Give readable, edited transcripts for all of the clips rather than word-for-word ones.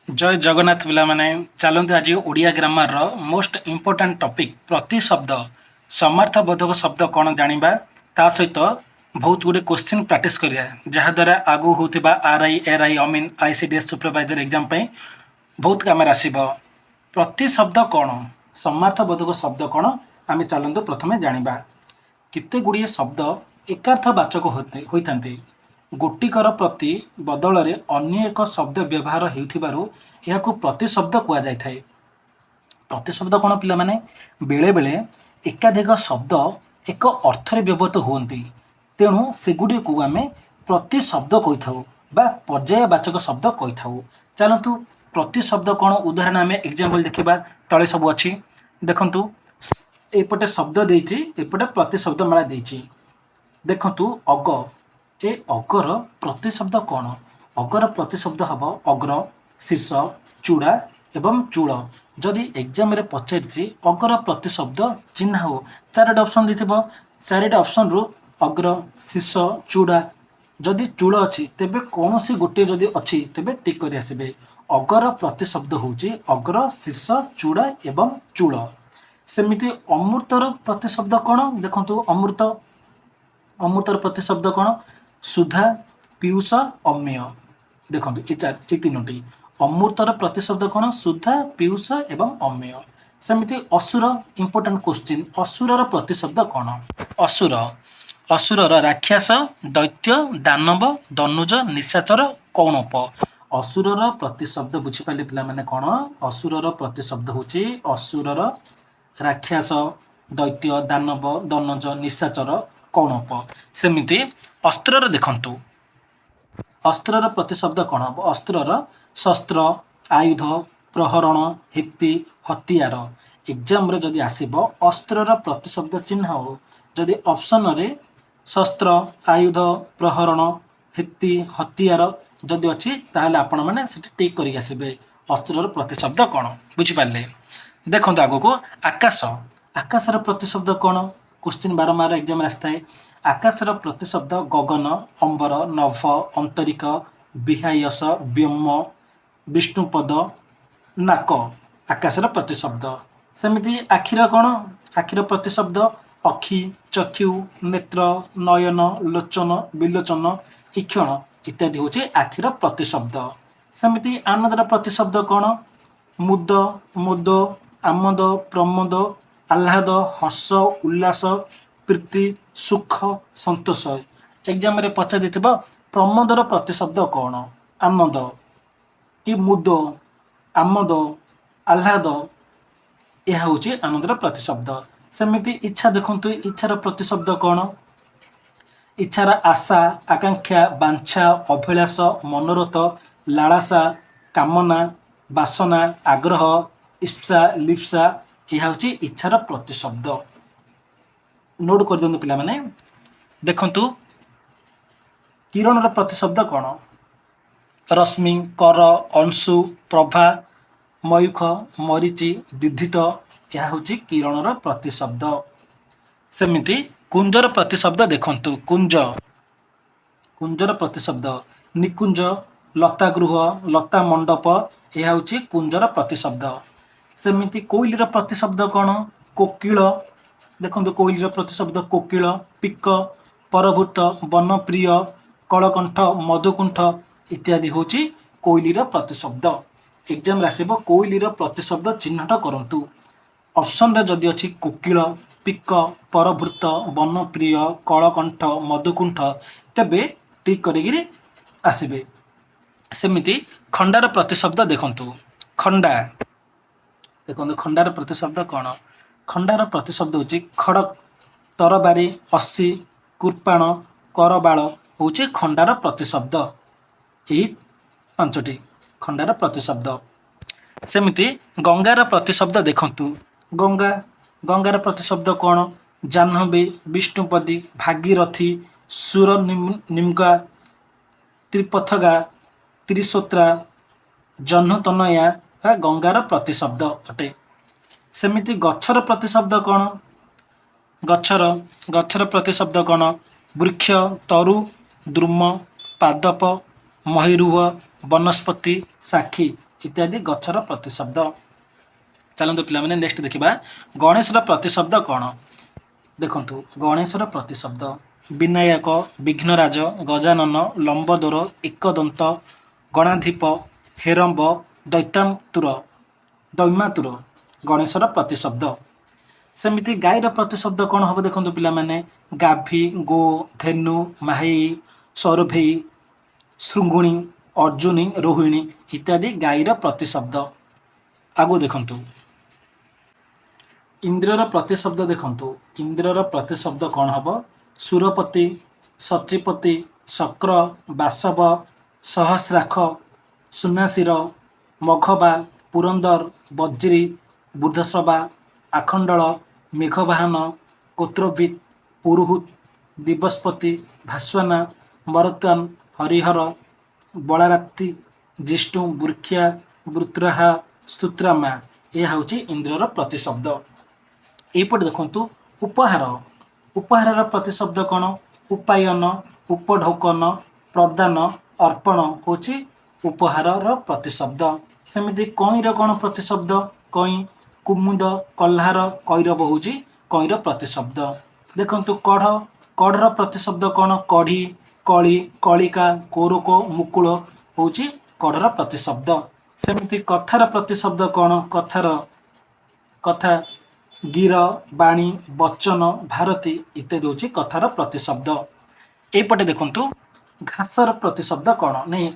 ଜୟ ଜଗନ୍ନାଥ ପିଲାମାନେ। ଚାଲନ୍ତୁ, ଆଜି ଓଡ଼ିଆ ଗ୍ରାମାରର ମୋଷ୍ଟ ଇମ୍ପୋର୍ଟାଣ୍ଟ ଟପିକ୍ ପ୍ରତିଶବ୍ଦ, ସମାର୍ଥବୋଧକ ଶବ୍ଦ କ'ଣ ଜାଣିବା। ତା ସହିତ ବହୁତ ଗୁଡ଼ିଏ କୋଶ୍ଚିନ୍ ପ୍ରାକ୍ଟିସ୍ କରିବା, ଯାହାଦ୍ୱାରା ଆଗକୁ ହେଉଥିବା ଆର୍ I, R I, Amin, ICDS supervisor exam ପାଇଁ ବହୁତ କାମରେ ଆସିବ। ପ୍ରତିଶବ୍ଦ କ'ଣ, ସମାର୍ଥବୋଧକ ଶବ୍ଦ କ'ଣ, ଆମେ ଚାଲନ୍ତୁ ପ୍ରଥମେ ଜାଣିବା। କେତେ ଗୁଡ଼ିଏ ଶବ୍ଦ ଏକାର୍ଥବାଚକ ହୋଇଥାନ୍ତି। ଗୋଟିକର ପ୍ରତି ବଦଳରେ ଅନ୍ୟ ଏକ ଶବ୍ଦ ବ୍ୟବହାର ହେଉଥିବାରୁ ଏହାକୁ ପ୍ରତିଶବ୍ଦ କୁହାଯାଇଥାଏ। ପ୍ରତିଶବ୍ଦ କ'ଣ ପିଲାମାନେ? ବେଳେବେଳେ ଏକାଧିକ ଶବ୍ଦ ଏକ ଅର୍ଥରେ ବ୍ୟବହୃତ ହୁଅନ୍ତି। ତେଣୁ ସେଗୁଡ଼ିକୁ ଆମେ ପ୍ରତିଶବ୍ଦ କହିଥାଉ ବା ପର୍ଯ୍ୟାୟବାଚକ ଶବ୍ଦ କହିଥାଉ। ଚାଲନ୍ତୁ, ପ୍ରତିଶବ୍ଦ କ'ଣ, ଉଦାହରଣ ଆମେ ଏକ୍ଜାମ୍ପଲ୍ ଦେଖିବା। ତଳେ ସବୁ ଅଛି, ଦେଖନ୍ତୁ। ଏପଟେ ଶବ୍ଦ ଦେଇଛି, ଏପଟେ ପ୍ରତିଶବ୍ଦ ମାଳା ଦେଇଛି। ଦେଖନ୍ତୁ, ଅଗ। ଏ ଅଗର ପ୍ରତିଶବ୍ଦ କ'ଣ? ଅଗର ପ୍ରତିଶବ୍ଦ ହେବ ଅଗ୍ର, ଶୀର୍ଷ, ଚୂଡ଼ା ଏବଂ ଚୂଳ। ଯଦି ଏକ୍ଜାମରେ ପଚାରିଛି, ଅଗର ପ୍ରତିଶବ୍ଦ ଚିହ୍ନାଅ, ଚାରୋଟି ଅପସନ୍ ଦେଇଥିବ। ଚାରିଟା ଅପସନ୍ରୁ ଅଗ୍ର, ଶୀର୍ଷ, ଚୂଡ଼ା, ଯଦି ଚୂଳ ଅଛି, ତେବେ କୌଣସି ଗୋଟିଏ ଯଦି ଅଛି, ତେବେ ଟିକ୍ କରି ଆସିବେ। ଅଗର ପ୍ରତିଶବ୍ଦ ହେଉଛି ଅଗ୍ର, ଶୀର୍ଷ, ଚୂଡ଼ା ଏବଂ ଚୂଳ। ସେମିତି ଅମୃତର ପ୍ରତିଶବ୍ଦ କ'ଣ? ଦେଖନ୍ତୁ, ଅମୃତ। ଅମୃତର ପ୍ରତିଶବ୍ଦ କ'ଣ? ସୁଧା, ପୀୟୁଷ, ଅମେୟ। ଦେଖନ୍ତୁ, ଏ ଚାରି, ଏ ତିନୋଟି। ଅମୃତର ପ୍ରତିଶବ୍ଦ କ'ଣ? ସୁଧା, ପୀୟୁଷ ଏବଂ ଅମେୟ। ସେମିତି ଅସୁର, ଇମ୍ପୋର୍ଟାଣ୍ଟ କୋଶ୍ଚିନ୍। ଅସୁରର ପ୍ରତିଶବ୍ଦ କ'ଣ? ଅସୁର। ଅସୁରର ରାକ୍ଷସ, ଦୈତ୍ୟ, ଦାନବ, ଦନୁଜ, ନିଶାଚର, କୌଣପ। ଅସୁରର ପ୍ରତିଶବ୍ଦ ବୁଝିପାରିଲେ ପିଲାମାନେ କ'ଣ? ଅସୁରର ପ୍ରତିଶବ୍ଦ ହେଉଛି ଅସୁରର ରାକ୍ଷସ, ଦୈତ୍ୟ, ଦାନବ, ଦନଜ, ନିଶାଚର, କୌଣପ। ସେମିତି ଅସ୍ତ୍ରର ଦେଖନ୍ତୁ। ଅସ୍ତ୍ରର ପ୍ରତିଶବ୍ଦ କ'ଣ ହବ? ଅସ୍ତ୍ରର ଶସ୍ତ୍ର, ଆୟୁଧ, ପ୍ରହରଣ, ହେତି, ହତିଆର। ଏକ୍ଜାମରେ ଯଦି ଆସିବ, ଅସ୍ତ୍ରର ପ୍ରତିଶବ୍ଦ ଚିହ୍ନାଅ, ଯଦି ଅପସନରେ ଶସ୍ତ୍ର, ଆୟୁଧ, ପ୍ରହରଣ, ହେତି, ହତିଆର ଯଦି ଅଛି, ତାହେଲେ ଆପଣମାନେ ସେଠି ଟିକ୍ କରିକି ଆସିବେ। ଅସ୍ତ୍ରର ପ୍ରତିଶବ୍ଦ କ'ଣ ବୁଝିପାରିଲେ? ଦେଖନ୍ତୁ ଆଗକୁ, ଆକାଶ। ଆକାଶର ପ୍ରତିଶବ୍ଦ କ'ଣ? କୋଶ୍ଚିନ୍ ବାରମ୍ବାର ଏକ୍ଜାମରେ ଆସିଥାଏ। ଆକାଶର ପ୍ରତିଶବ୍ଦ ଗଗନ, ଅମ୍ବର, ନଭ, ଅନ୍ତରିକ୍ଷ, ବିହାୟସ, ବ୍ୟୋମ, ବିଷ୍ଣୁପଦ, ନାକ। ଆକାଶର ପ୍ରତିଶବ୍ଦ। ସେମିତି ଆଖିର କ'ଣ? ଆଖିର ପ୍ରତିଶବ୍ଦ ଅକ୍ଷି, ଚକ୍ଷୁ, ନେତ୍ର, ନୟନ, ଲୋଚନ, ବିଲୋଚନ, ଈକ୍ଷଣ ଇତ୍ୟାଦି ହେଉଛି ଆଖିର ପ୍ରତିଶବ୍ଦ। ସେମିତି ଆନନ୍ଦର ପ୍ରତିଶବ୍ଦ କ'ଣ? ମୁଦ, ମୋଦ, ଆମୋଦ, ପ୍ରମୋଦ, ଆହ୍ଲାଦ, ହର୍ଷ, ଉଲ୍ଲାସ, ପ୍ରୀତି, ସୁଖ, ସନ୍ତୋଷ। ଏକ୍ଜାମରେ ପଚାରି ଦେଇଥିବ, ପ୍ରମୋଦର ପ୍ରତିଶବ୍ଦ କ'ଣ? ଆନନ୍ଦ କି ମୁଦ, ଆମୋଦ, ଆହ୍ଲାଦ, ଏହା ହେଉଛି ଆନନ୍ଦର ପ୍ରତିଶବ୍ଦ। ସେମିତି ଇଚ୍ଛା ଦେଖନ୍ତୁ। ଇଚ୍ଛାର ପ୍ରତିଶବ୍ଦ କ'ଣ? ଇଚ୍ଛାର ଆଶା, ଆକାଂକ୍ଷା, ବାଞ୍ଛା, ଅଭିଳାଷ, ମନୋରଥ, ଲାଳସା, କାମନା, ବାସନା, ଆଗ୍ରହ, ଇପ୍ସା, ଲିପ୍ସା, ଏହା ହେଉଛି ଇଚ୍ଛାର ପ୍ରତିଶବ୍ଦ। ନୋଟ୍ କରିଦିଅନ୍ତୁ ପିଲାମାନେ। ଦେଖନ୍ତୁ, କିରଣର ପ୍ରତିଶବ୍ଦ କ'ଣ? ରଶ୍ମି, କର, ଅଂଶୁ, ପ୍ରଭା, ମୟୂଖ, ମରିଚି, ଦିଧିତ, ଏହା ହେଉଛି କିରଣର ପ୍ରତିଶବ୍ଦ। ସେମିତି କୁଞ୍ଜର ପ୍ରତିଶବ୍ଦ ଦେଖନ୍ତୁ। କୁଞ୍ଜ। କୁଞ୍ଜର ପ୍ରତିଶବ୍ଦ ନିକୁଞ୍ଜ, ଲତାଗୃହ, ଲତା ମଣ୍ଡପ, ଏହା ହେଉଛି କୁଞ୍ଜର ପ୍ରତିଶବ୍ଦ। ସେମିତି କୋଇଲିର ପ୍ରତିଶବ୍ଦ କ'ଣ? କୋକିଳ। ଦେଖନ୍ତୁ, କୋଇଲିର ପ୍ରତିଶବ୍ଦ କୋକିଳ, ପିକ, ପରଭୂତ, ବନପ୍ରିୟ, କଳକଣ୍ଠ, ମଧୁକୁଣ୍ଠ ଇତ୍ୟାଦି ହେଉଛି କୋଇଲିର ପ୍ରତିଶବ୍ଦ। ଏକ୍ଜାମରେ ଆସିବ, କୋଇଲିର ପ୍ରତିଶବ୍ଦ ଚିହ୍ନଟ କରନ୍ତୁ। ଅପସନରେ ଯଦି ଅଛି କୋକିଳ, ପିକ, ପରଭୃତ, ବନପ୍ରିୟ, କଳକଣ୍ଠ, ମଧୁକୁଣ୍ଠ, ତେବେ ଟିକ୍ କରିକିରି ଆସିବେ। ସେମିତି ଖଣ୍ଡାର ପ୍ରତିଶବ୍ଦ ଦେଖନ୍ତୁ। ଖଣ୍ଡା ଦେଖନ୍ତୁ। ଖଣ୍ଡାର ପ୍ରତିଶବ୍ଦ କ'ଣ? ଖଣ୍ଡାର ପ୍ରତିଶବ୍ଦ ହେଉଛି ଖଡ଼କ, ତରବାରୀ, ଅସି, କୃପାଣ, କରବାଳ ହେଉଛି ଖଣ୍ଡାର ପ୍ରତିଶବ୍ଦ। ଏହି ପାଞ୍ଚଟି ଖଣ୍ଡାର ପ୍ରତିଶବ୍ଦ। ସେମିତି ଗଙ୍ଗାର ପ୍ରତିଶବ୍ଦ ଦେଖନ୍ତୁ। ଗଙ୍ଗା। ଗଙ୍ଗାର ପ୍ରତିଶବ୍ଦ କ'ଣ? ଜାହ୍ନବୀ, ବିଷ୍ଣୁପଦୀ, ଭାଗୀରଥୀ, ସୁର ନିମ୍ଗା, ତ୍ରିପଥଗା, ତ୍ରିସୋତ୍ରା, ଜହ୍ନତନୟା ବା ଗଙ୍ଗାର ପ୍ରତିଶବ୍ଦ ଅଟେ। ସେମିତି ଗଛର ପ୍ରତିଶବ୍ଦ କ'ଣ? ଗଛର ପ୍ରତିଶବ୍ଦ କ'ଣ? ବୃକ୍ଷ, ତରୁ, ଦ୍ରୁମ, ପାଦପ, ମହିରୁହ, ବନସ୍ପତି, ଶାଖୀ। ଇତ୍ୟାଦି ଗଛର ପ୍ରତିଶବ୍ଦ। ଚାଲନ୍ତୁ ପିଲାମାନେ, ନେକ୍ସଟ ଦେଖିବା ଗଣେଶର ପ୍ରତିଶବ୍ଦ କ'ଣ। ଦେଖନ୍ତୁ, ଗଣେଶର ପ୍ରତିଶବ୍ଦ ବିନାୟକ, ବିଘ୍ନରାଜ, ଗଜାନନ, ଲମ୍ବୋଦର, ଏକଦନ୍ତ, ଗଣାଧିପ, ହେରମ୍ବ, ଦୈତ୍ୟାତୁର, ଦୈମାତୁର ଗଣେଶର ପ୍ରତିଶବ୍ଦ। ସେମିତି ଗାଈର ପ୍ରତିଶବ୍ଦ କ'ଣ ହେବ? ଦେଖନ୍ତୁ ପିଲାମାନେ, ଗାଭୀ, ଗୋ, ଧେନୁ, ମାହେଇ, ସୌରଭେଇ, ଶୃଙ୍ଗୁଣୀ, ଅର୍ଜୁନୀ, ରୋହିଣୀ ଇତ୍ୟାଦି ଗାଈର ପ୍ରତିଶବ୍ଦ। ଆଗକୁ ଦେଖନ୍ତୁ, ଇନ୍ଦ୍ରର ପ୍ରତିଶବ୍ଦ। ଦେଖନ୍ତୁ, ଇନ୍ଦ୍ରର ପ୍ରତିଶବ୍ଦ କ'ଣ ହେବ? ସୁରପତି, ସଚିପତି, ଶକ୍ର, ବାସବ, ସହସ୍ରାକ୍ଷ, ସୁନାଶିର, ମଘବା, ପୁରନ୍ଦର, ବଜ୍ରୀ, ବୃଦ୍ଧଶ୍ରବା, ଆଖଣ୍ଡଳ, ମେଘବାହନ, କୋତ୍ରବିତ୍, ପୁରୁହୁତ, ଦିବସ୍ପତି, ଭାସ୍ୱାନା, ମରତ୍ୱାନ, ହରିହର, ବଳାରାତି, ଜିଷ୍ଣୁ, ବୃକ୍ଷା, ବୃତ୍ରାହା, ସ୍ତୁତ୍ରାମା। ଏହା ହେଉଛି ଇନ୍ଦ୍ରର ପ୍ରତିଶବ୍ଦ। ଏଇପଟେ ଦେଖନ୍ତୁ ଉପହାର। ଉପହାରର ପ୍ରତିଶବ୍ଦ କ'ଣ? ଉପାୟନ, ଉପଢୌକନ, ପ୍ରଦାନ, ଅର୍ପଣ ହେଉଛି ଉପହାରର ପ୍ରତିଶବ୍ଦ। ସେମିତି କଇଁର କ'ଣ ପ୍ରତିଶବ୍ଦ? କଇଁ, କୁମୁଦ, କହ୍ଲାର, କୈରବ ହେଉଛି କଇଁର ପ୍ରତିଶବ୍ଦ। ଦେଖନ୍ତୁ କଢ଼। କଢ଼ର ପ୍ରତିଶବ୍ଦ କ'ଣ? କଢ଼ି, କଳି, କଳିକା, କୋରକ, ମୁକୁଳ ହେଉଛି କଢ଼ର ପ୍ରତିଶବ୍ଦ। ସେମିତି କଥାର ପ୍ରତିଶବ୍ଦ କ'ଣ? କଥାର କଥା, ଗିର, ବାଣୀ, ବଚନ, ଭାରତୀ ଇତ୍ୟାଦି ହେଉଛି କଥାର ପ୍ରତିଶବ୍ଦ। ଏଇପଟେ ଦେଖନ୍ତୁ ଘାସର ପ୍ରତିଶବ୍ଦ କ'ଣ? ନାଇଁ,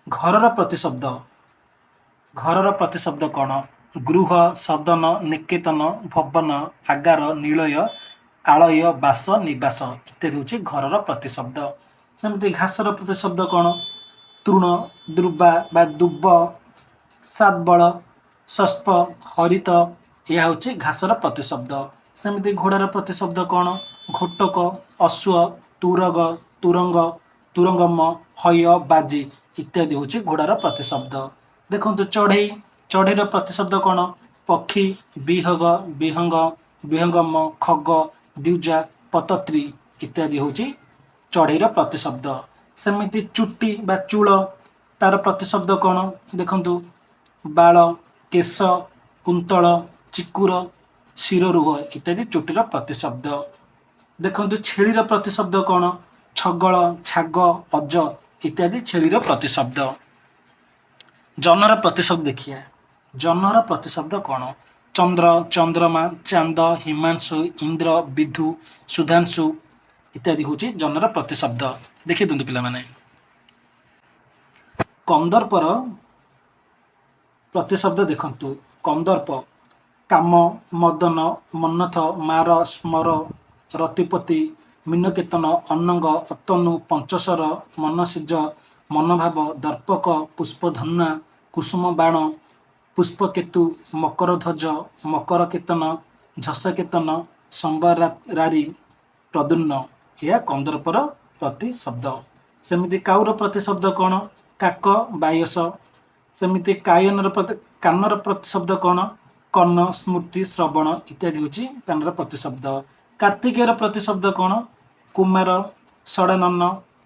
ଘରର ପ୍ରତିଶବ୍ଦ। ଘରର ପ୍ରତିଶବ୍ଦ କ'ଣ? ଗୃହ, ସଦନ, ନିକେତନ, ଭବନ, ଆଗାର, ନିଳୟ, ଆଳୟ, ବାସ, ନିବାସ ଇତ୍ୟାଦି ହେଉଛି ଘରର ପ୍ରତିଶବ୍ଦ। ସେମିତି ଘାସର ପ୍ରତିଶବ୍ଦ କ'ଣ? ତୃଣ, ଦୁର୍ବା ବା ଦୁବ, ସାତବଳ, ସସ୍ପ, ହରିତ, ଏହା ହେଉଛି ଘାସର ପ୍ରତିଶବ୍ଦ। ସେମିତି ଘୋଡ଼ାର ପ୍ରତିଶବ୍ଦ କ'ଣ? ଘୋଟକ, ଅଶ୍ୱ, ତୁରଗ, ତୁରଙ୍ଗ, ତୁରଙ୍ଗମ, ହୟ, ବାଜି ଇତ୍ୟାଦି ହେଉଛି ଘୋଡ଼ାର ପ୍ରତିଶବ୍ଦ। ଦେଖନ୍ତୁ ଚଢ଼େଇ। ଚଢ଼େଇର ପ୍ରତିଶବ୍ଦ କ'ଣ? ପକ୍ଷୀ, ବିହଗ, ବିହଙ୍ଗ, ବିହଙ୍ଗମ, ଖଗ, ଦ୍ୱିଜା, ପତତ୍ରୀ ଇତ୍ୟାଦି ହେଉଛି ଚଢ଼େଇର ପ୍ରତିଶବ୍ଦ। ସେମିତି ଚୁଟି ବା ଚୂଳ, ତାର ପ୍ରତିଶବ୍ଦ କ'ଣ? ଦେଖନ୍ତୁ, ବାଳ, କେଶ, କୁନ୍ତଳ, ଚିକୁର, ଶିରୋରୁହ ଇତ୍ୟାଦି ଚୁଟିର ପ୍ରତିଶବ୍ଦ। ଦେଖନ୍ତୁ ଛେଳିର ପ୍ରତିଶବ୍ଦ କ'ଣ? ଛଗଳ, ଛାଗ, ଅଜ ଇତ୍ୟାଦି ଛେଳିର ପ୍ରତିଶବ୍ଦ। ଜହ୍ନର ପ୍ରତିଶବ୍ଦ ଦେଖିବା। ଜହ୍ନର ପ୍ରତିଶବ୍ଦ କ'ଣ? ଚନ୍ଦ୍ର, ଚନ୍ଦ୍ରମା, ଚାନ୍ଦ, ହିମାଂଶୁ, ଇନ୍ଦ୍ର, ବିଧୁ, ସୁଧାଂଶୁ ଇତ୍ୟାଦି ହେଉଛି ଜହ୍ନର ପ୍ରତିଶବ୍ଦ। ଦେଖି ଦିଅନ୍ତୁ ପିଲାମାନେ। କନ୍ଦର୍ପର ପ୍ରତିଶବ୍ଦ ଦେଖନ୍ତୁ। କନ୍ଦର୍ପ, କାମ, ମଦନ, ମନ୍ମଥ, ମାର, ସ୍ମର, ରତିପତି, ମୀନକେତନ, ଅନଙ୍ଗ, ଅତନୁ, ପଞ୍ଚଶର, ମନସିଜ, ମନୋଭାବ, ଦର୍ପକ, ପୁଷ୍ପଧନ୍ୱା, କୁସୁମ ବାଣ, ପୁଷ୍ପକେତୁ, ମକରଧ୍ୱଜ, ମକରକେତନ, ଝସକେତନ, ସମ୍ବରାରି, ପ୍ରଦ୍ୟୁମ୍ନ, ଏହା କନ୍ଦର୍ପର ପ୍ରତିଶବ୍ଦ। ସେମିତି କାଉର ପ୍ରତିଶବ୍ଦ କ'ଣ? କାକ, ବାୟସ। ସେମିତି କାୟନର ପ୍ରତି କାନର ପ୍ରତିଶବ୍ଦ କ'ଣ? କର୍ଣ୍ଣ, ସ୍ମୃତି, ଶ୍ରବଣ ଇତ୍ୟାଦି ହେଉଛି କାନର ପ୍ରତିଶବ୍ଦ। କାର୍ତ୍ତିକେୟର ପ୍ରତିଶବ୍ଦ କ'ଣ? କୁମାର, ଷଡ଼ାନନ,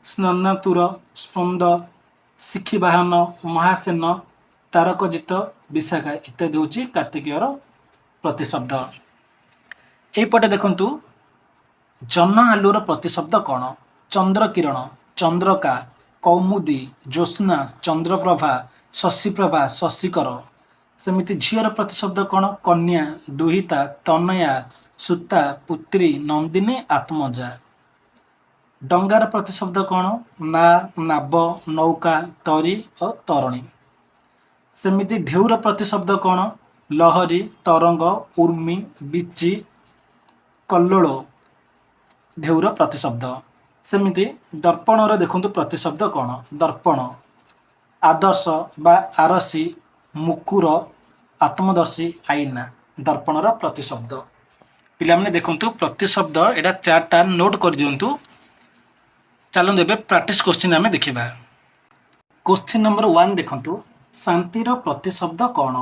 ସ୍ନାନାତୁର, ସ୍ପନ୍ଦ, ଶିଖିବାହନ, ମହାସେନ, ତାରକଜିତ, ବିଶାଖା ଇତ୍ୟାଦି ହେଉଛି କାର୍ତ୍ତିକେୟର ପ୍ରତିଶବ୍ଦ। ଏଇପଟେ ଦେଖନ୍ତୁ ଜହ୍ନ ଆଲୁଅର ପ୍ରତିଶବ୍ଦ କ'ଣ? ଚନ୍ଦ୍ରକିରଣ, ଚନ୍ଦ୍ରକା, କୌମୁଦୀ, ଜ୍ୟୋତ୍ସ୍ନା, ଚନ୍ଦ୍ରପ୍ରଭା, ଶଶିପ୍ରଭା, ଶଶିକର। ସେମିତି ଝିଅର ପ୍ରତିଶବ୍ଦ କ'ଣ? କନ୍ୟା, ଦୁହିତା, ତନୟା, ସୁତା, ପୁତ୍ରୀ, ନନ୍ଦିନୀ, ଆତ୍ମଜା। ଡଙ୍ଗାର ପ୍ରତିଶବ୍ଦ କ'ଣ? ନା, ନାବ, ନୌକା, ତରି ଓ ତରଣୀ। ସେମିତି ଢେଉର ପ୍ରତିଶବ୍ଦ କ'ଣ? ଲହରୀ, ତରଙ୍ଗ, ଉର୍ମି, ବିଚି, କଲ୍ଲୋଳ ଢେଉର ପ୍ରତିଶବ୍ଦ। ସେମିତି ଦର୍ପଣର ଦେଖନ୍ତୁ ପ୍ରତିଶବ୍ଦ କ'ଣ? ଦର୍ପଣ, ଆଦର୍ଶ ବା ଆରସି, ମୁକୁର, ଆତ୍ମଦର୍ଶୀ, ଆଇନା ଦର୍ପଣର ପ୍ରତିଶବ୍ଦ। ପିଲାମାନେ, ଦେଖନ୍ତୁ ପ୍ରତିଶବ୍ଦ ଏଇଟା ଚାରିଟା ନୋଟ୍ କରିଦିଅନ୍ତୁ। ଚାଲନ୍ତୁ, ଏବେ ପ୍ରାକ୍ଟିସ୍ କୋଶ୍ଚିନ୍ ଆମେ ଦେଖିବା। କୋଶ୍ଚିନ୍ ନମ୍ବର 1 ଦେଖନ୍ତୁ, ଶାନ୍ତିର ପ୍ରତିଶବ୍ଦ କ'ଣ?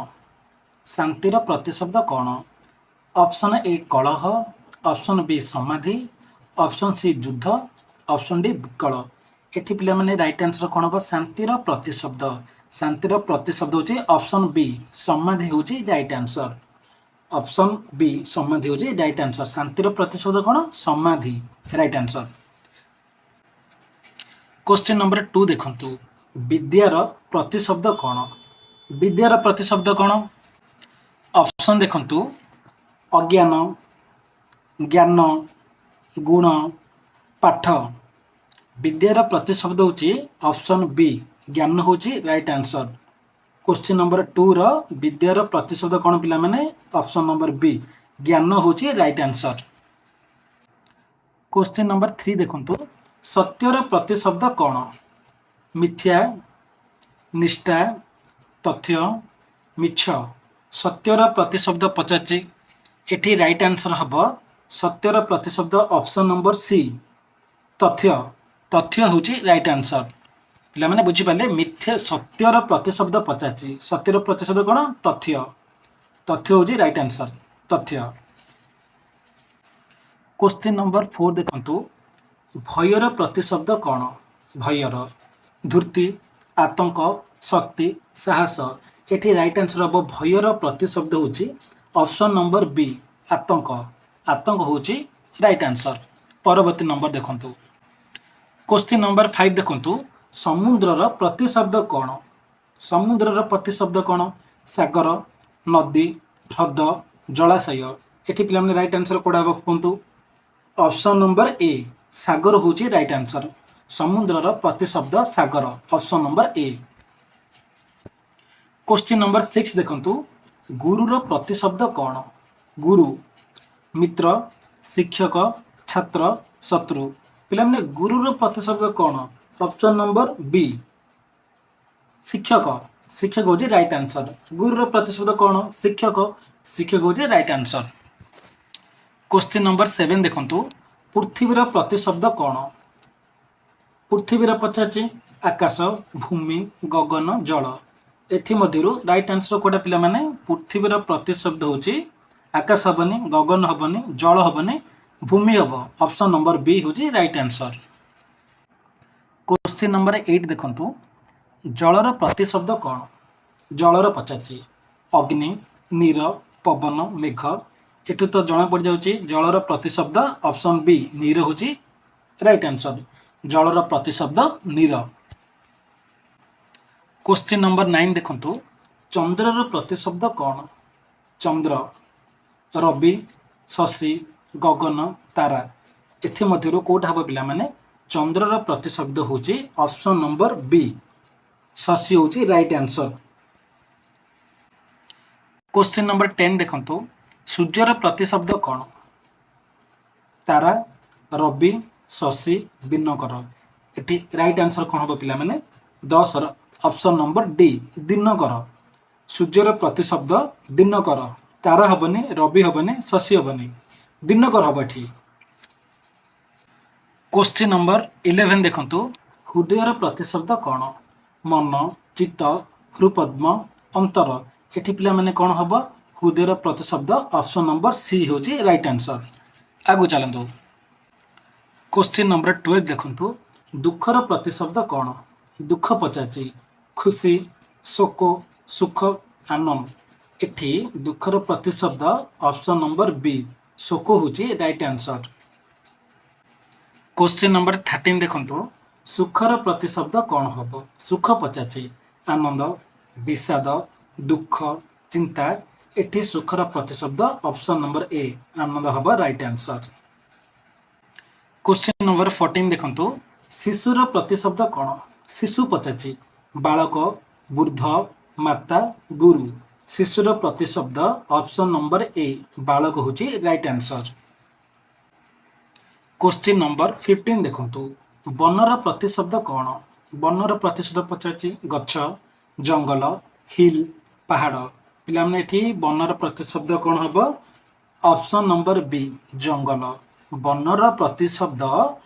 ଶାନ୍ତିର ପ୍ରତିଶବ୍ଦ କ'ଣ? ଅପସନ୍ ଏ କଳହ, ଅପସନ୍ ବି ସମାଧି, ଅପସନ୍ ସି ଯୁଦ୍ଧ, ଅପସନ୍ ଡି ବିକଳ। ଏଠି ପିଲାମାନେ, ରାଇଟ୍ ଆନ୍ସର କ'ଣ ହେବ? ଶାନ୍ତିର ପ୍ରତିଶବ୍ଦ, ଶାନ୍ତିର ପ୍ରତିଶବ୍ଦ ହେଉଛି ଅପସନ୍ ବି, ସମାଧି ହେଉଛି ରାଇଟ୍ ଆନ୍ସର। ଅପସନ୍ ବି, ସମାଧି ହେଉଛି ରାଇଟ୍ ଆନ୍ସର। ଶାନ୍ତିର ପ୍ରତିଶବ୍ଦ କ'ଣ? ସମାଧି, right answer. Question number 2 ଦେଖନ୍ତୁ। ବିଦ୍ୟାର ପ୍ରତିଶବ୍ଦ କ'ଣ? ବିଦ୍ୟାର ପ୍ରତିଶବ୍ଦ କ'ଣ? ଅପସନ୍ ଦେଖନ୍ତୁ, ଅଜ୍ଞାନ, ଜ୍ଞାନ, ଗୁଣ, ପାଠ। ବିଦ୍ୟାର ପ୍ରତିଶବ୍ଦ ହେଉଛି ଅପସନ୍ ବି, ଜ୍ଞାନ ହେଉଛି ରାଇଟ୍ ଆନ୍ସର। କ୍ୱେଶ୍ଚିନ୍ ନମ୍ବର 2ର ବିଦ୍ୟାର ପ୍ରତିଶବ୍ଦ କ'ଣ ପିଲାମାନେ? ଅପସନ୍ ନମ୍ବର ବି, ଜ୍ଞାନ ହେଉଛି ରାଇଟ୍ ଆନ୍ସର। କ୍ୱେଶ୍ଚିନ୍ ନମ୍ବର 3 ଦେଖନ୍ତୁ। ସତ୍ୟର ପ୍ରତିଶବ୍ଦ କ'ଣ? ମିଥ୍ୟା, ନିଷ୍ଠା, ତଥ୍ୟ, ମିଛ। ସତ୍ୟର ପ୍ରତିଶବ୍ଦ ପଚାରିଛି। ଏଠି ରାଇଟ୍ ଆନ୍ସର ହେବ ସତ୍ୟର ପ୍ରତିଶବ୍ଦ ଅପସନ୍ ନମ୍ବର ସି, ତଥ୍ୟ। ତଥ୍ୟ ହେଉଛି ରାଇଟ୍ ଆନ୍ସର। ପିଲାମାନେ ବୁଝିପାରିଲେ? ମିଥ୍ୟା, ସତ୍ୟର ପ୍ରତିଶବ୍ଦ ପଚାରିଛି। ସତ୍ୟର ପ୍ରତିଶବ୍ଦ କ'ଣ? ତଥ୍ୟ। ତଥ୍ୟ ହେଉଛି ରାଇଟ୍ ଆନ୍ସର, ତଥ୍ୟ। କ୍ୱେଶ୍ଚିନ୍ ନମ୍ବର 4 ଦେଖନ୍ତୁ। ଭୟର ପ୍ରତିଶବ୍ଦ କ'ଣ? ଭୟର ଧୂର୍ତ୍ତି, ଆତଙ୍କ, ଶକ୍ତି, ସାହସ। ଏଠି ରାଇଟ୍ ଆନ୍ସର ହେବ ଭୟର ପ୍ରତିଶବ୍ଦ ହେଉଛି ଅପସନ୍ ନମ୍ବର ବି, ଆତଙ୍କ। ଆତଙ୍କ ହେଉଛି ରାଇଟ୍ ଆନ୍ସର। ପରବର୍ତ୍ତୀ ନମ୍ବର ଦେଖନ୍ତୁ। କ୍ୱେଶ୍ଚିନ୍ ନମ୍ବର 5 ଦେଖନ୍ତୁ। ସମୁଦ୍ରର ପ୍ରତିଶବ୍ଦ କ'ଣ? ସମୁଦ୍ରର ପ୍ରତିଶବ୍ଦ କ'ଣ? ସାଗର, ନଦୀ, ହ୍ରଦ, ଜଳାଶୟ। ଏଠି ପିଲାମାନେ ରାଇଟ୍ ଆନ୍ସର କୋଉଟା ହେବ କୁହନ୍ତୁ? ଅପସନ୍ ନମ୍ବର ଏ, ସାଗର ହେଉଛି ରାଇଟ୍ ଆନ୍ସର। ସମୁଦ୍ରର ପ୍ରତିଶବ୍ଦ ସାଗର, option number A. Question number 6 ଦେଖନ୍ତୁ। ଗୁରୁର ପ୍ରତିଶବ୍ଦ କ'ଣ? ଗୁରୁ, ମିତ୍ର, ଶିକ୍ଷକ, ଛାତ୍ର, ଶତ୍ରୁ। ପିଲାମାନେ, ଗୁରୁର ପ୍ରତିଶବ୍ଦ କ'ଣ? ଅପସନ୍ ନମ୍ବର ବି, ଶିକ୍ଷକ। ଶିକ୍ଷକ ହେଉଛି ରାଇଟ୍ ଆନ୍ସର। ଗୁରୁର ପ୍ରତିଶବ୍ଦ କ'ଣ? ଶିକ୍ଷକ। ଶିକ୍ଷକ ହେଉଛି ରାଇଟ୍ ଆନ୍ସର। କ୍ୱେଶ୍ଚିନ୍ ନମ୍ବର 7 ଦେଖନ୍ତୁ। ପୃଥିବୀର ପ୍ରତିଶବ୍ଦ କ'ଣ? ପୃଥିବୀର ପଚାରିଛି। ଆକାଶ, ଭୂମି, ଗଗନ, ଜଳ। ଏଥିମଧ୍ୟରୁ ରାଇଟ୍ ଆନ୍ସର କୋଉଟା ପିଲାମାନେ? ପୃଥିବୀର ପ୍ରତିଶବ୍ଦ ହେଉଛି ଆକାଶ ହବନି, ଗଗନ ହବନି, ଜଳ ହବନି, ଭୂମି ହବ। ଅପସନ୍ ନମ୍ବର ବି ହେଉଛି right answer. Question number 8 ଦେଖନ୍ତୁ। ଜଳର ପ୍ରତିଶବ୍ଦ କ'ଣ? ଜଳର ପଚାରିଛି। ଅଗ୍ନି, ନୀର, ପବନ, ମେଘ। ଏଠୁ ତ ଜଣା ପଡ଼ିଯାଉଛି ଜଳର ପ୍ରତିଶବ୍ଦ ଅପସନ୍ ବି, ନୀର ହେଉଛି ରାଇଟ୍ ଆନ୍ସର। ଜଳର ପ୍ରତିଶବ୍ଦ ନୀର। କ୍ୱେଶ୍ଚିନ୍ ନମ୍ବର 9 ଦେଖନ୍ତୁ। ଚନ୍ଦ୍ରର ପ୍ରତିଶବ୍ଦ କ'ଣ? ଚନ୍ଦ୍ର, ରବି, ଶଶୀ, ଗଗନ, ତାରା। ଏଥିମଧ୍ୟରୁ କୋଉଟା ହେବ ପିଲାମାନେ? ଚନ୍ଦ୍ରର ପ୍ରତିଶବ୍ଦ ହେଉଛି ଅପସନ୍ ନମ୍ବର ବି, ଶଶୀ ହେଉଛି right answer. Question number 10 ଦେଖନ୍ତୁ। ସୂର୍ଯ୍ୟର ପ୍ରତିଶବ୍ଦ କ'ଣ? ତାରା, ରବି, ଶଶୀ, ଦିନକର। ଏଠି ରାଇଟ୍ ଆନ୍ସର କ'ଣ ହେବ ପିଲାମାନେ? 10ର ଅପସନ୍ ନମ୍ବର ଡି, ଦିନକର। ସୂର୍ଯ୍ୟର ପ୍ରତିଶବ୍ଦ ଦିନକର। ତାରା ହବନି, ରବି ହବନି, ଶଶୀ ହବନି, ଦିନକର ହବ ଏଠି। କ୍ୱେଶ୍ଚିନ୍ ନମ୍ବର 11 ଦେଖନ୍ତୁ। ହୃଦୟର ପ୍ରତିଶବ୍ଦ କ'ଣ? ମନ, ଚିତ୍ତ, ହୃପଦ୍ମ, ଅନ୍ତର। ଏଠି ପିଲାମାନେ କ'ଣ ହବ? ହୃଦୟର ପ୍ରତିଶବ୍ଦ ଅପସନ୍ ନମ୍ବର ସି ହେଉଛି ରାଇଟ୍ ଆନ୍ସର। ଆଗକୁ ଚାଲନ୍ତୁ। କ୍ୱେଶ୍ଚିନ୍ ନମ୍ବର 12 ଦେଖନ୍ତୁ। ଦୁଃଖର ପ୍ରତିଶବ୍ଦ କ'ଣ? ଦୁଃଖ ପଚାରିଛି। ଖୁସି, ଶୋକ, ସୁଖ, ଆନନ୍ଦ। ଏଠି ଦୁଃଖର ପ୍ରତିଶବ୍ଦ ଅପସନ୍ ନମ୍ବର ବି, ଶୋକ ହେଉଛି ରାଇଟ୍ ଆନ୍ସର। କ୍ୱେଶ୍ଚିନ୍ ନମ୍ବର 13 ଦେଖନ୍ତୁ। ସୁଖର ପ୍ରତିଶବ୍ଦ କ'ଣ ହବ? ସୁଖ ପଚାରିଛି। ଆନନ୍ଦ, ବିଷାଦ, ଦୁଃଖ, ଚିନ୍ତା। ଏଠି ସୁଖର ପ୍ରତିଶବ୍ଦ ଅପସନ୍ ନମ୍ବର ଏ, ଆନନ୍ଦ ହବ ରାଇଟ୍ ଆନ୍ସର। କ୍ୱେଶ୍ଚିନ୍ ନମ୍ବର 14 ଦେଖନ୍ତୁ। ଶିଶୁର ପ୍ରତିଶବ୍ଦ କ'ଣ? ଶିଶୁ ପଚାରିଛି। ବାଳକ, ବୃଦ୍ଧ, ମାତା, ଗୁରୁ। ଶିଶୁର ପ୍ରତିଶବ୍ଦ ଅପସନ୍ ନମ୍ବର ଏ, ବାଳକ ହେଉଛି ରାଇଟ୍ ଆନ୍ସର। କ୍ୱେଶ୍ଚିନ୍ ନମ୍ବର 15 ଦେଖନ୍ତୁ। ବନର ପ୍ରତିଶବ୍ଦ କ'ଣ? ବନର ପ୍ରତିଶବ୍ଦ ପଚାରିଛି। ଗଛ, ଜଙ୍ଗଲ, ହିଲ୍, ପାହାଡ଼। ପିଲାମାନେ, ଏଠି ବନର ପ୍ରତିଶବ୍ଦ କ'ଣ ହବ? ଅପସନ୍ ନମ୍ବର ବି, ଜଙ୍ଗଲ। ବନର ପ୍ରତିଶବ୍ଦ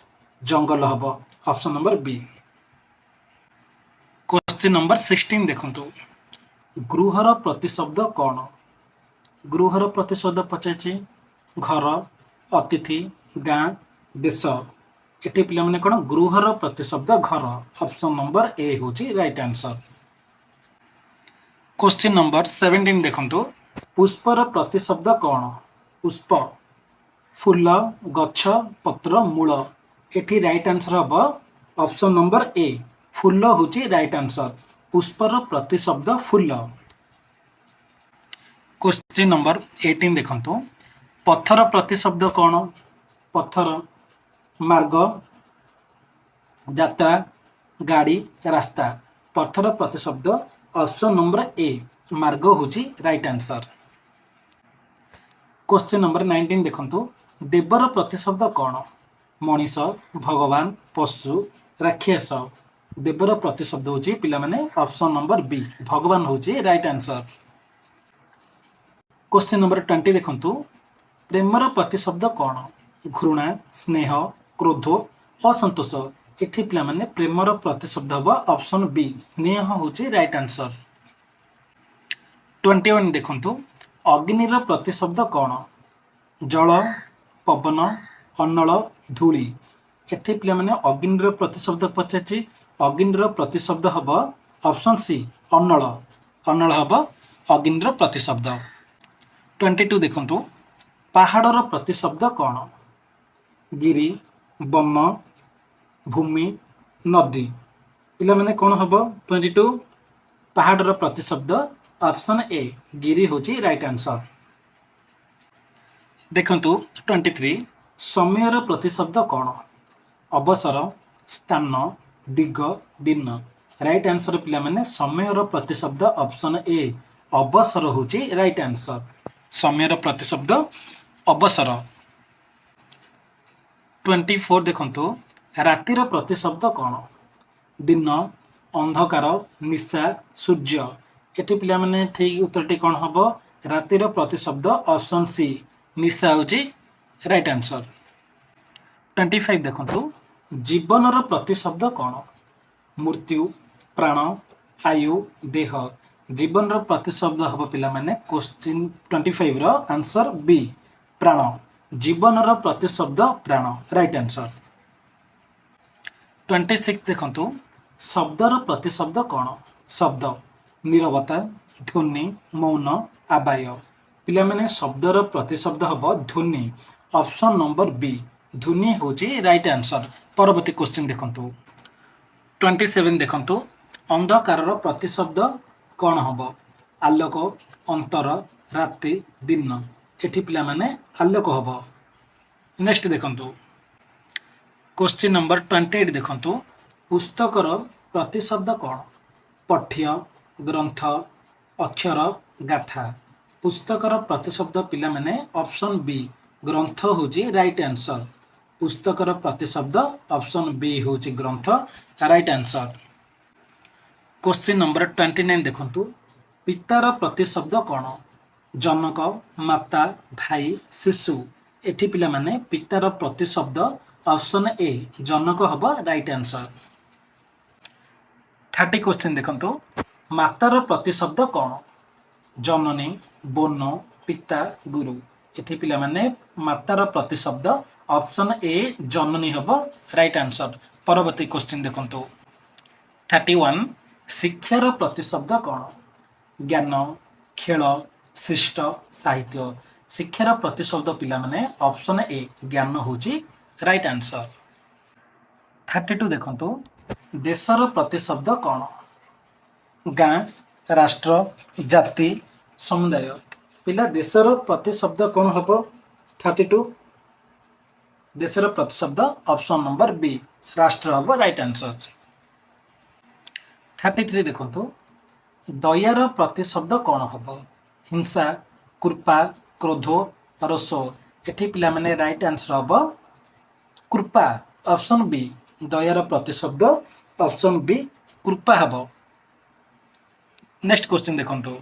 ଜଙ୍ଗଲ ହବ, ଅପସନ୍ ନମ୍ବର ବି। କ୍ୱେଶ୍ଚିନ୍ ନମ୍ବର 16 ଦେଖନ୍ତୁ। ଗୃହର ପ୍ରତିଶବ୍ଦ କ'ଣ? ଗୃହର ପ୍ରତିଶବ୍ଦ ପଚାରିଛି। ଘର, ଅତିଥି, ଗାଁ, ଦେଶ। ଏଠି ପିଲାମାନେ କ'ଣ? ଗୃହର ପ୍ରତିଶବ୍ଦ ଘର। ଅପସନ୍ ନମ୍ବର ଏ ହେଉଛି ରାଇଟ୍ ଆନ୍ସର। କୋଶ୍ଚିନ୍ ନମ୍ବର 17 ଦେଖନ୍ତୁ। ପୁଷ୍ପର ପ୍ରତିଶବ୍ଦ କ'ଣ? ପୁଷ୍ପ: ଫୁଲ, ଗଛ, ପତ୍ର, ମୂଳ। ଏଠି ରାଇଟ୍ ଆନ୍ସର ହେବ ଅପସନ୍ ନମ୍ବର ଏ, ଫୁଲ ହେଉଛି ରାଇଟ୍ ଆନ୍ସର। ପୁଷ୍ପର ପ୍ରତିଶବ୍ଦ ଫୁଲ। କୋଶ୍ଚିନ୍ ନମ୍ବର 18 ଦେଖନ୍ତୁ। ପଥର ପ୍ରତିଶବ୍ଦ କ'ଣ? ପଥର: ମାର୍ଗ, ଯାତ୍ରା, ଗାଡ଼ି, ରାସ୍ତା। ପଥର ପ୍ରତିଶବ୍ଦ ଅପସନ୍ ନମ୍ବର ଏ, ମାର୍ଗ ହେଉଛି ରାଇଟ୍ ଆନ୍ସର। କୋଶ୍ଚିନ୍ ନମ୍ବର 19 ଦେଖନ୍ତୁ। ଦେବର ପ୍ରତିଶବ୍ଦ କ'ଣ? ମଣିଷ, ଭଗବାନ, ପଶୁ, ରାକ୍ଷସ। ଦେବର ପ୍ରତିଶବ୍ଦ ହେଉଛି ପିଲାମାନେ, ଅପସନ୍ ନମ୍ବର ବି, ଭଗବାନ ହେଉଛି ରାଇଟ୍ ଆନ୍ସର। କୋଶ୍ଚିନ୍ ନମ୍ବର 20 ଦେଖନ୍ତୁ। ପ୍ରେମର ପ୍ରତିଶବ୍ଦ କ'ଣ? ଘୃଣା, ସ୍ନେହ, କ୍ରୋଧ, ଅସନ୍ତୋଷ। ଏଠି ପିଲାମାନେ, ପ୍ରେମର ପ୍ରତିଶବ୍ଦ ହେବ ଅପସନ୍ ବି, ସ୍ନେହ ହେଉଛି ରାଇଟ୍ ଆନ୍ସର। 21 ଦେଖନ୍ତୁ। ଅଗ୍ନିର ପ୍ରତିଶବ୍ଦ କ'ଣ? ଜଳ, ପବନ, ଅନଳ, ଧୂଳି। ଏଠି ପିଲାମାନେ, ଅଗ୍ନିର ପ୍ରତିଶବ୍ଦ ପଚାରିଛି। ଅଗ୍ନିର ପ୍ରତିଶବ୍ଦ ହେବ ଅପସନ୍ ସି, ଅନଳ। ଅନଳ ହେବ ଅଗ୍ନିର ପ୍ରତିଶବ୍ଦ। 22 ଦେଖନ୍ତୁ। ପାହାଡ଼ର ପ୍ରତିଶବ୍ଦ କ'ଣ? ଗିରି, ବନ, ଭୂମି, ନଦୀ। ପିଲାମାନେ, କ'ଣ ହେବ 22? ପାହାଡ଼ର ପ୍ରତିଶବ୍ଦ ଅପସନ୍ ଏ, ଗିରି ହେଉଛି ରାଇଟ୍ ଆନ୍ସର। ଦେଖନ୍ତୁ 23, ସମୟର ପ୍ରତିଶବ୍ଦ କ'ଣ? ଅବସର, ସ୍ଥାନ, ଦିଗ, ଦିନ। ରାଇଟ୍ ଆନ୍ସର ପିଲାମାନେ, ସମୟର ପ୍ରତିଶବ୍ଦ ଅପସନ୍ ଏ, ଅବସର ହେଉଛି ରାଇଟ୍ ଆନ୍ସର। ସମୟର ପ୍ରତିଶବ୍ଦ ଅବସର। 24 ଦେଖନ୍ତୁ। ରାତିର ପ୍ରତିଶବ୍ଦ କ'ଣ? ଦିନ, ଅନ୍ଧକାର, ନିଶା, ସୂର୍ଯ୍ୟ। ଏଠି ପିଲାମାନେ, ଠିକ୍ ଉତ୍ତରଟି କ'ଣ ହେବ? ରାତିର ପ୍ରତିଶବ୍ଦ ଅପସନ୍ ସି, ନିଶା ହେଉଛି ରାଇଟ୍ ଆନ୍ସର। 25 ଦେଖନ୍ତୁ। ଜୀବନର ପ୍ରତିଶବ୍ଦ କ'ଣ? ମୃତ୍ୟୁ, ପ୍ରାଣ, ଆୟୁ, ଦେହ। ଜୀବନର ପ୍ରତିଶବ୍ଦ ହେବ ପିଲାମାନେ, କୋଶ୍ଚିନ୍ 25ର ଆନ୍ସର ବି, ପ୍ରାଣ। ଜୀବନର ପ୍ରତିଶବ୍ଦ ପ୍ରାଣ, ରାଇଟ୍ ଆନ୍ସର। 26 ଦେଖନ୍ତୁ। ଶବ୍ଦର ପ୍ରତିଶବ୍ଦ କ'ଣ? ଶବ୍ଦ: ନିରବତା, ଧ୍ୱନି, ମୌନ, ଆବାୟ। ପିଲାମାନେ, ଶବ୍ଦର ପ୍ରତିଶବ୍ଦ ହେବ ଧ୍ୱନି। ଅପସନ୍ ନମ୍ବର ବି, ଧ୍ୱନି ହେଉଛି ରାଇଟ୍ ଆନ୍ସର। ପରବର୍ତ୍ତୀ କୋଶ୍ଚିନ୍ ଦେଖନ୍ତୁ। 27 ଦେଖନ୍ତୁ। ଅନ୍ଧକାରର ପ୍ରତିଶବ୍ଦ କ'ଣ ହେବ? ଆଲୋକ, ଅନ୍ତର, ରାତି, ଦିନ। ଏଠି ପିଲାମାନେ, ଆଲୋକ ହେବ। ନେକ୍ସଟ ଦେଖନ୍ତୁ। କୋଶ୍ଚିନ୍ ନମ୍ବର 28 ଦେଖନ୍ତୁ। ପୁସ୍ତକର ପ୍ରତିଶବ୍ଦ କ'ଣ? ପଠ୍ୟ, ଗ୍ରନ୍ଥ, ଅକ୍ଷର, ଗାଥା। ପୁସ୍ତକର ପ୍ରତିଶବ୍ଦ ପିଲାମାନେ, ଅପସନ୍ ବି, ଗ୍ରନ୍ଥ ହେଉଛି ରାଇଟ୍ ଆନ୍ସର। ପୁସ୍ତକର ପ୍ରତିଶବ୍ଦ ଅପସନ୍ ବି ହେଉଛି ଗ୍ରନ୍ଥ, right answer. Question number 29 ଦେଖନ୍ତୁ। ପିତାର ପ୍ରତିଶବ୍ଦ କ'ଣ? ଜନକ, ମାତା, ଭାଇ, ଶିଶୁ। ଏଠି ପିଲାମାନେ, ପିତାର ପ୍ରତିଶବ୍ଦ ଅପସନ୍ ଏ, ଜନକ ହେବ ରାଇଟ୍ ଆନ୍ସର। 30 କୋଶ୍ଚିନ୍ ଦେଖନ୍ତୁ। ମାତାର ପ୍ରତିଶବ୍ଦ କ'ଣ? ଜନନୀ, ବନ, ପିତା, ଗୁରୁ। ଏଠି ପିଲାମାନେ, ମାତାର ପ୍ରତିଶବ୍ଦ ଅପସନ୍ ଏ, ଜନନୀ ହେବ ରାଇଟ୍ ଆନ୍ସର। ପରବର୍ତ୍ତୀ କୋଶ୍ଚିନ୍ ଦେଖନ୍ତୁ। 31, ଶିକ୍ଷାର ପ୍ରତିଶବ୍ଦ କ'ଣ? ଜ୍ଞାନ, ଖେଳ, ଶିଷ୍ଟ, ସାହିତ୍ୟ। ଶିକ୍ଷାର ପ୍ରତିଶବ୍ଦ ପିଲାମାନେ, ଅପସନ୍ ଏ, ଜ୍ଞାନ ହେଉଛି ରାଇଟ୍ ଆନ୍ସର। 32 ଦେଖନ୍ତୁ। ଦେଶର ପ୍ରତିଶବ୍ଦ କ'ଣ? ଗାଁ, ରାଷ୍ଟ୍ର, ଜାତି, ସମୁଦାୟ। ପିଲା, ଦେଶର ପ୍ରତିଶବ୍ଦ କ'ଣ ହେବ? 32, ଦେଶର ପ୍ରତିଶବ୍ଦ ଅପସନ୍ ନମ୍ବର ବି, ରାଷ୍ଟ୍ର ହେବ ରାଇଟ୍ ଆନ୍ସର। 33 ଦେଖନ୍ତୁ। ଦୟାର ପ୍ରତିଶବ୍ଦ କ'ଣ ହେବ? ହିଂସା, କୃପା, କ୍ରୋଧ, ରୋଷ। ଏଠି ପିଲାମାନେ, ରାଇଟ୍ ଆନ୍ସର ହେବ କୃପା, ଅପସନ୍ ବି। ଦୟାର ପ୍ରତିଶବ୍ଦ ଅପସନ୍ ବି, କୃପା ହେବ। ନେକ୍ସଟ କ୍ୱେଶ୍ଚିନ୍ ଦେଖନ୍ତୁ।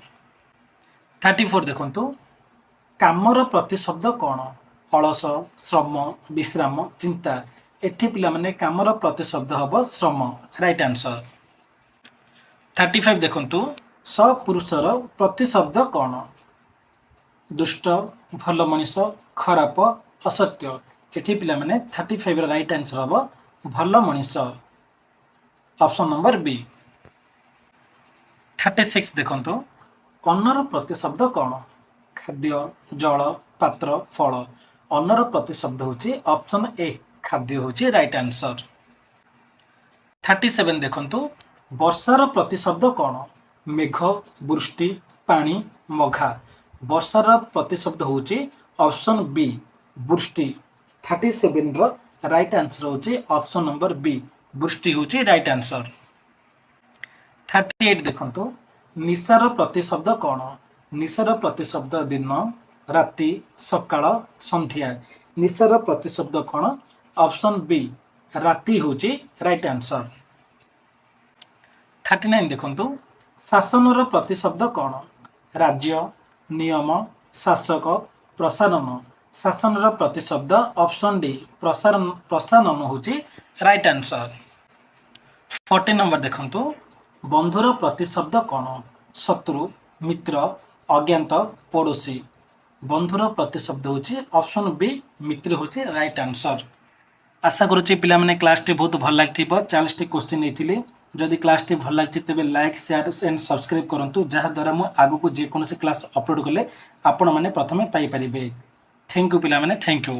34 ଦେଖନ୍ତୁ। କାମର ପ୍ରତିଶବ୍ଦ କ'ଣ? ଅଳସ, ଶ୍ରମ, ବିଶ୍ରାମ, ଚିନ୍ତା। ଏଠି ପିଲାମାନେ, କାମର ପ୍ରତିଶବ୍ଦ ହେବ ଶ୍ରମ, ରାଇଟ୍ ଆନ୍ସର। 35 ଦେଖନ୍ତୁ। ସତ୍ପୁରୁଷର ପ୍ରତିଶବ୍ଦ କ'ଣ? ଦୁଷ୍ଟ, ଭଲ ମଣିଷ, ଖରାପ, ଅସତ୍ୟ। ଏଠି ପିଲାମାନେ, 35ର ରାଇଟ୍ ଆନ୍ସର ହେବ ଭଲ ମଣିଷ, ଅପସନ୍ ନମ୍ବର ବି। 36 ଦେଖନ୍ତୁ। ଅନ୍ନର ପ୍ରତିଶବ୍ଦ କ'ଣ? ଖାଦ୍ୟ, ଜଳ, ପାତ୍ର, ଫଳ। ଅନ୍ନର ପ୍ରତିଶବ୍ଦ ହେଉଛି ଅପସନ୍ ଏ, ଖାଦ୍ୟ ହେଉଛି ରାଇଟ୍ ଆନ୍ସର। 37 ଦେଖନ୍ତୁ, ବର୍ଷାର ପ୍ରତିଶବ୍ଦ କ'ଣ? ମେଘ, ବୃଷ୍ଟି, ପାଣି, ମଘା। ବର୍ଷାର ପ୍ରତିଶବ୍ଦ ହେଉଛି ଅପସନ୍ ବି, ବୃଷ୍ଟି। 37ର ରାଇଟ୍ ଆନ୍ସର ହେଉଛି ଅପସନ୍ ନମ୍ବର ବି, ବୃଷ୍ଟି ହେଉଛି ରାଇଟ୍ ଆନ୍ସର। 38 ଦେଖନ୍ତୁ, ନିଶାର ପ୍ରତିଶବ୍ଦ କ'ଣ? ନିଶାର ପ୍ରତିଶବ୍ଦ ଦିନ, ରାତି, ସକାଳ, ସନ୍ଧ୍ୟା। ନିଶାର ପ୍ରତିଶବ୍ଦ କ'ଣ? ଅପସନ୍ ବି, ରାତି ହେଉଛି ରାଇଟ୍ ଆନ୍ସର। 39 ଦେଖନ୍ତୁ, ଶାସନର ପ୍ରତିଶବ୍ଦ କ'ଣ? ରାଜ୍ୟ, ନିୟମ, ଶାସକ, ପ୍ରସାରଣ। ଶାସନର ପ୍ରତିଶବ୍ଦ ଅପସନ୍ ଡି, ପ୍ରସାରଣ ହେଉଛି ରାଇଟ୍ ଆନ୍ସର। 40 ନମ୍ବର ଦେଖନ୍ତୁ, ବନ୍ଧୁର ପ୍ରତିଶବ୍ଦ କ'ଣ? ଶତ୍ରୁ, ମିତ୍ର, ଅଜ୍ଞାତ, ପଡ଼ୋଶୀ। ବନ୍ଧୁର ପ୍ରତିଶବ୍ଦ ହେଉଛି ଅପସନ୍ ବି, ମିତ୍ର ହେଉଛି ରାଇଟ୍ ଆନ୍ସର। ଆଶା କରୁଛି ପିଲାମାନେ, କ୍ଲାସଟି ବହୁତ ଭଲ ଲାଗିଥିବ। 40ଟି କୋଶ୍ଚିନ୍ ନେଇଥିଲି। ଯଦି କ୍ଲାସଟି ଭଲ ଲାଗିଛି, ତେବେ ଲାଇକ୍, ସେୟାର ଆଣ୍ଡ ସବସ୍କ୍ରାଇବ୍ କରନ୍ତୁ, ଯାହାଦ୍ୱାରା ମୁଁ ଆଗକୁ ଯେକୌଣସି କ୍ଲାସ୍ ଅପଲୋଡ଼ କଲେ ଆପଣମାନେ ପ୍ରଥମେ ପାଇପାରିବେ। Thank you ପିଲାମାନେ, thank you.